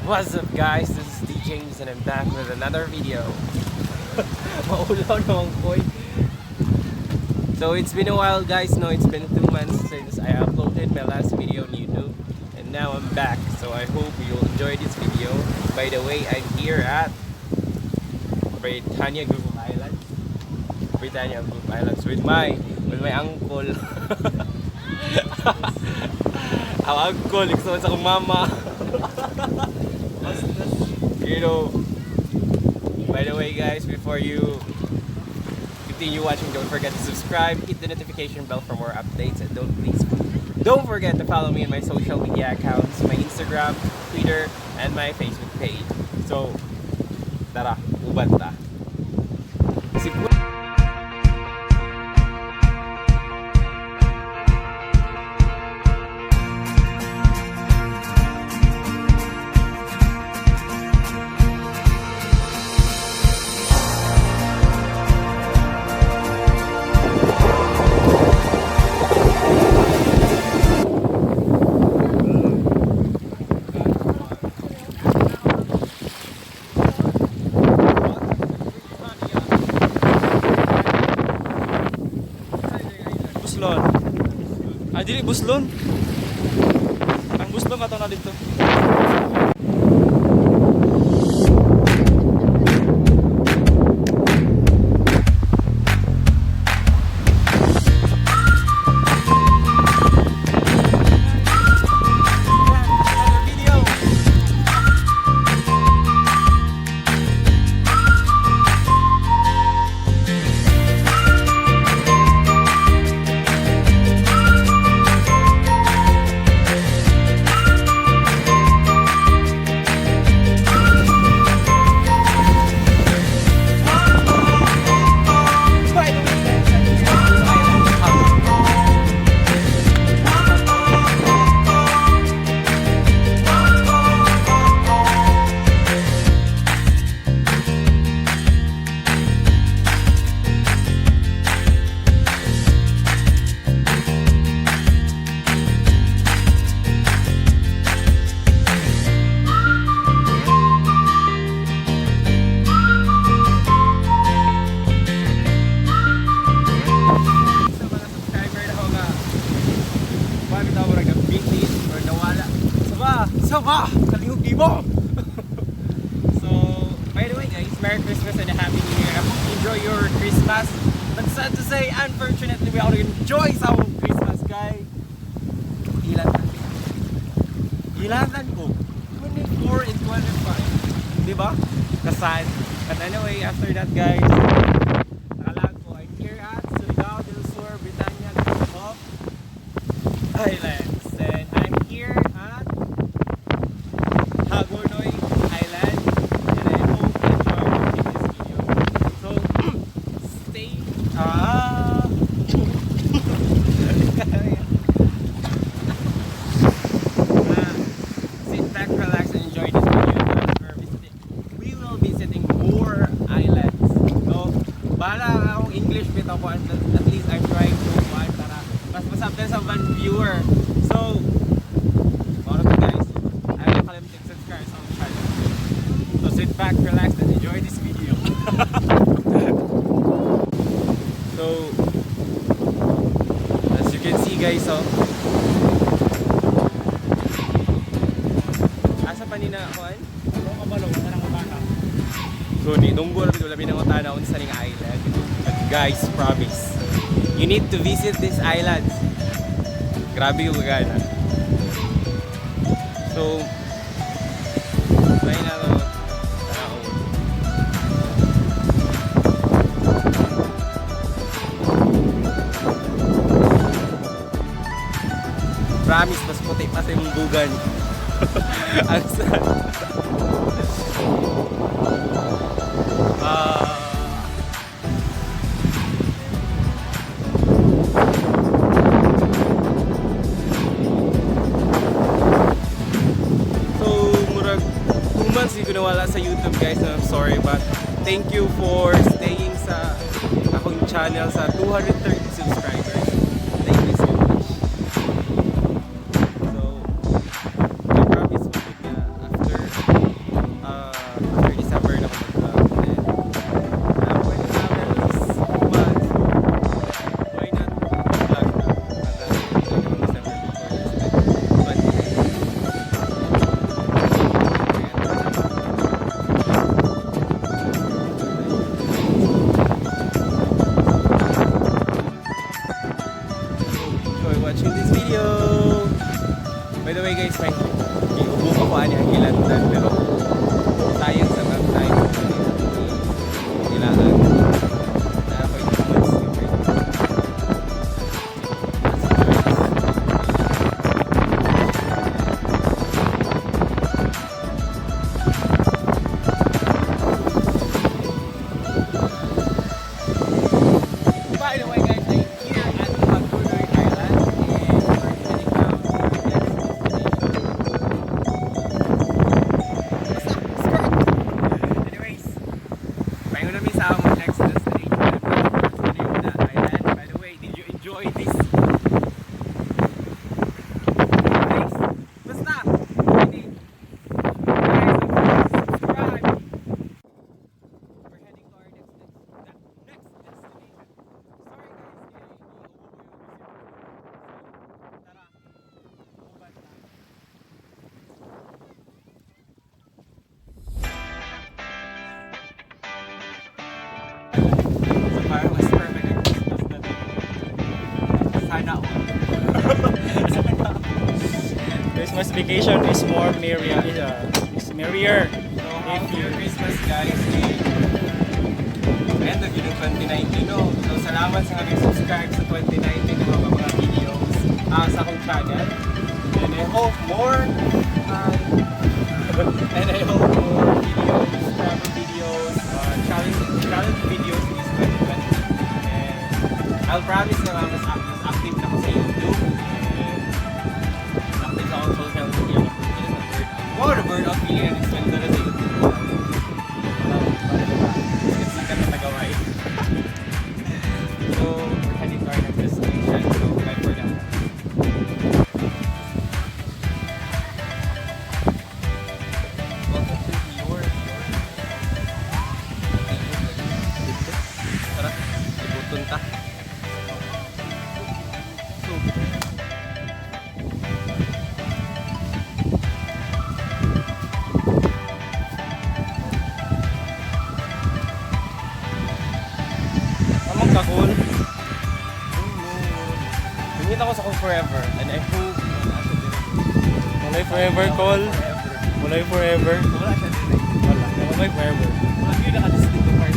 What's up, guys? This is D James and I'm back with another video. Maulaw naman ko eh. So it's been a while, guys, no? It's been 2 months since I uploaded my last video on YouTube. And now I'm back. So I hope you'll enjoy this video. By the way, I'm here at Britannia Group of Islands. Britannia Group of Islands with my uncle. Ang uncle, gusto sa akong mama. By the way, guys, before you continue watching, don't forget to subscribe, hit the notification bell for more updates, and don't please don't forget to follow me on my social media accounts, my Instagram, Twitter, and my Facebook page. So, tara, uban ta. Si Buslon. Ay, dili Buslon. Ang Buslon ato na dito. Another video. By the way, guys, I'm here at the island hub. Sa mga subscriber na ako nga kuha bitaw, murag nag-busy or nawala. Sama! Sama! Kalihog di mo! So, by the way, guys, Merry Christmas and a Happy New Year. I hope you enjoy your Christmas. But sad to say, unfortunately, we already enjoy sa akong Christmas, guys. Ilan na? Ilan ko? 24 and 25. Di ba? Kasad. But anyway, after that, guys, nakalag ko. I'm here at Surigao del Sur, Britannia Group of Islands. And I'm here at Hagonoy Island. And I hope you enjoy watching this video. So, stay. Ah! Ah, sit back, relax, and enjoy this video. We will be visiting more islands. So, bahala akong English bitaw ko. At least I'm trying to kuan para mas masabtan sa one viewer. So, mga to, guys, ayaw na subscribe sa akong channel. So, sit back, relax, and enjoy this video. So, as you can see, guys, oh, asa pa ni na kuan? Ano ka ba nga utana? So ni nunggo na bitaw labi ng utana unsa ning island. But guys, promise. You need to visit these islands. Grabe yung gana. So, try na to. Tao. Promise, mas puti pa sa imong bugan. Ang sad. Ah. So, murag 2 months ko nawala sa YouTube, guys. I'm sorry, but thank you for staying sa akong channel sa 230 subscribers. Thank you so much. So, I promise mo nga after Buko ko ani ang gilandan pero sayang sa mga time. Kailangan na ako'y 2 months na break. By the way, guys, I'm here at Pagbudoy Island and we're heading down to our next destination. Basta, skirt! Anyways, pahingo namin sa among next destination. Na island. By the way, did you enjoy this place? Basta! Hindi. Guys, don't forget to subscribe. We're heading to our next destination. Sorry guys, kay tara, uban na. So parang mas perfect ang Christmas na din. Sana all. Sana all. Christmas vacation is more merrier. Is merrier. So, how's your Christmas, guys? Eh, end of yun ang 2019, no? So, salamat sa mga subscribe sa 2019 ng mga videos sa akong channel. And I hope more and I hope more videos, travel videos, challenge videos this 2020. And I'll promise na mas active na ako sa YouTube. And mas active na ako sa social media. Wow, the burn out feeling na sweldo na sa YouTube. Sikat na tagaway. So, we're heading to our next destination. So, bye for now. Welcome to your Tara, libuton ta. So, Among kakul. Oh no. Nangita ko sa akong forever and I hope wala siya dire. Walay forever call. Forever. Walay forever. Wala siya dire. Wala. Walay forever. Wala yun nakadistinct ko part.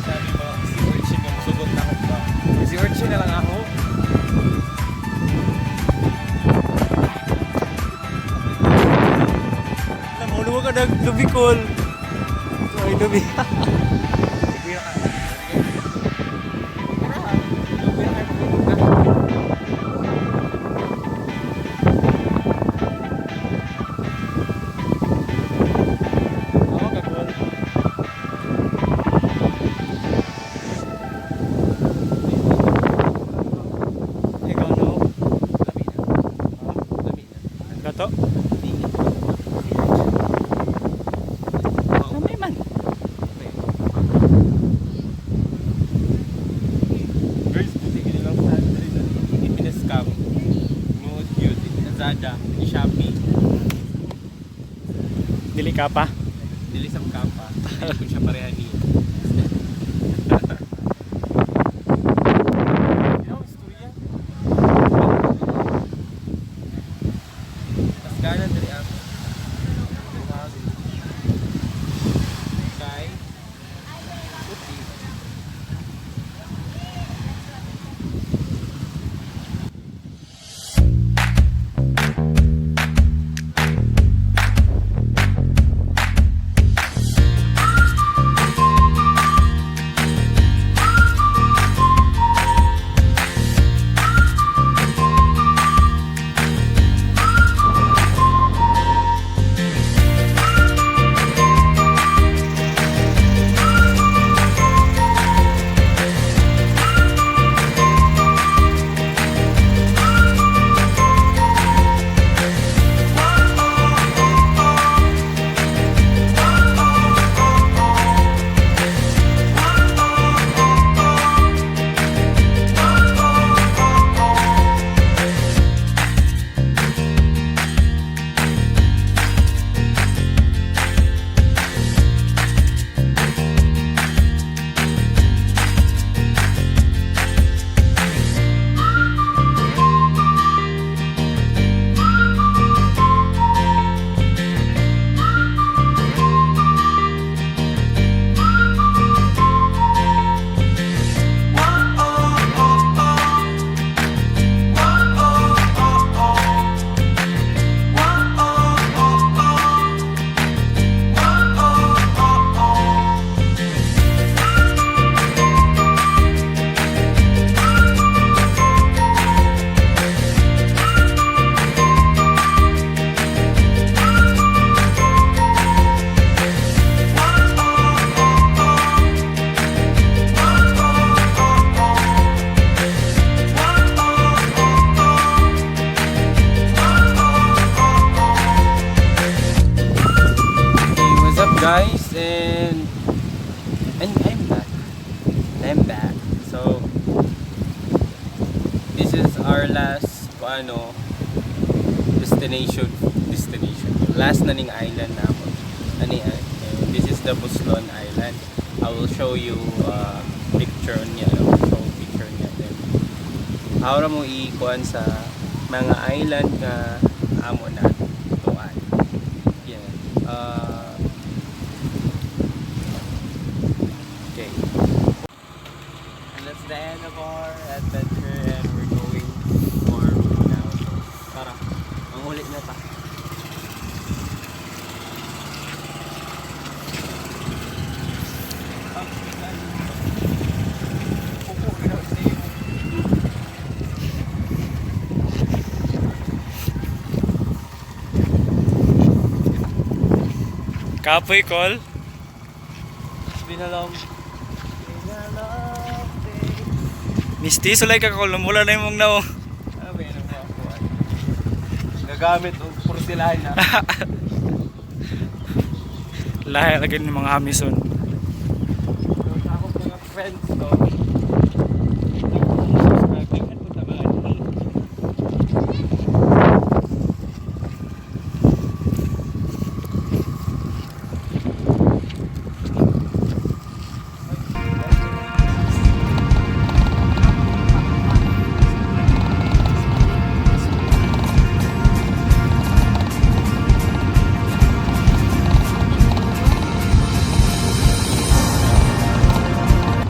Sabi mo, si Urchin yung sugot na ako ba? Si Urchin na lang ako. Namulo ka nag lubi call. Ay, lubi. Sige ka. Sige ka. Among kakul. Ikaw no. Lami na. Lami na. Gato. Si Urchin. Lami man. Guys, buti ka nilang sa hindi pinascam. No, yun. Lazada, ni Shopee. Dili ka pa. Dili sa kapa. Dili ko siya pareha ni. You know, istorya. Mas gana diri ako. Kay Puti. ano, destination destination. Last na ning island na ako. Ani this is the Buslon Island. I will show you picture niya. I will show picture niya then. Awra mo i-kuan sa mga island nga amo na tuan. Yeah. Okay. And that's the end of our adventure and we're going for now. So, tara, mangulit na ta. Kapoy, call. It's been a long, been a long day. Mistiso like ka, call. Mula na yung nao. Ano ba yun ang mga kuwan? Gagamit og porcelana. Lahi lagi ng mga Amazon. So, sa akong mga friends to,